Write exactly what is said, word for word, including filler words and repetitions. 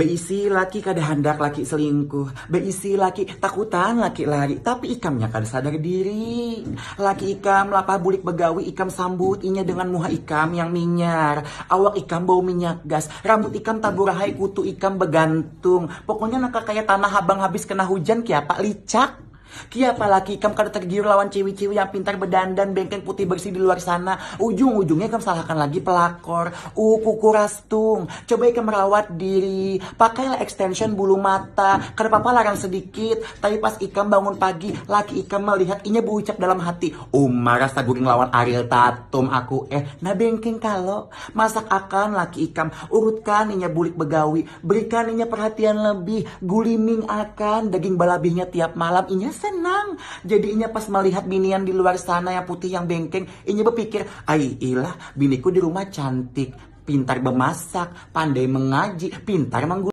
Beisi laki kada handak laki selingkuh. Beisi laki takutan laki lari. Tapi ikamnya kada sadar diri. Laki ikam lapah bulik begawi, ikam sambut inya dengan muha ikam yang minyar. Awak ikam bau minyak gas. Rambut ikam taburahai, kutu ikam begantung. Pokoknya naka kaya tanah habang habis kena hujan, kiapa licak. Kiapa laki ikam kada tergiur lawan ciwi-ciwi yang pintar bedandan bengkeng putih bersih di luar sana. Ujung-ujungnya ikam salahkan lagi pelakor. Uh, kukurastung. Coba ikam merawat diri. Pakailah extension bulu mata. Kada apa-apa larang sedikit. Tapi pas ikam bangun pagi, laki ikam melihat, inya berucap dalam hati, "Uma rasa guring lawan Ariel Tatum aku eh." Nah, bengkeng kalo. Masak akan laki ikam. Urutkan inya bulik begawi. Berikan inya perhatian lebih. Guliming akan daging balabihnya tiap malam. Inya senang. Jadi inya pas melihat binian di luar sana yang putih, yang bengkeng, inya berpikir, "Ai ilah, biniku di rumah cantik, pintar bemasak, pandai mengaji, pintar mengguling."